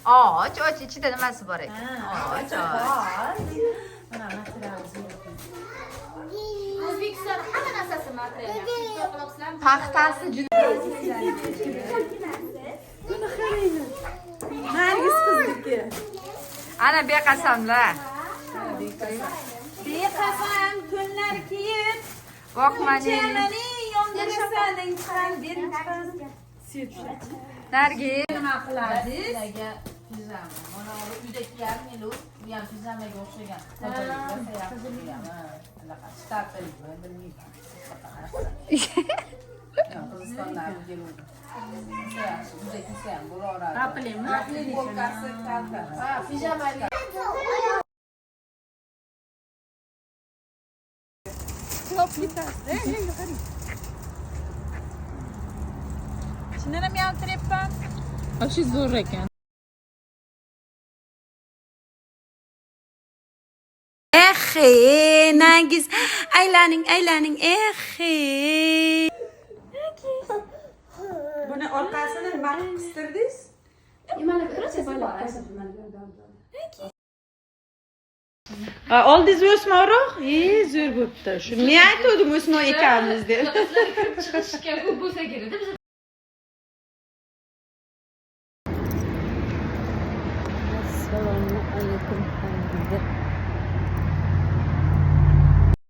Och, och, ichida nimasi bor ekan? Och, och. Mana material zo'r ekan. O'zbekiston hamma narsasi material. Yaxshi qilyapsizlarmi? Paxtasi juda. Buni qaranglar. Nargis qizniki. Ana beqasamlar. Beqasam tunlar kiyib, Boqmaning. chamani yondirasan, chiqarib bering, chiqarib. Nargiz. Nima qilardingiz? Sizlarga pijama. Mana bu uyda kiyarmilu, bu ham pijamaga o'xshagan. Xo'jalik rosa yaxshi bu ham. Ha, Anaqa shtatlikmi, bilmayman. Qirg'izistondan olib keluvdim. Rosa yaxshi, uyda kiysa ham bo'laveradi. Raplinmi? Futbolkasi kalta. Ha, pijamali. Chindan ham yaltiryapman. Вообще zo'r ekan. Eh, Nargis, aylaning, aylaning, eh. Buni orqasini nima qilib qistirdingiz? Oldingiz o'smaroq? E, zo'r bo'pti. Shu men aytgandim o'sma ekanmiz deb. Chiqishga ko'p bo'lsa kerak. Biz Assalomu alaykum.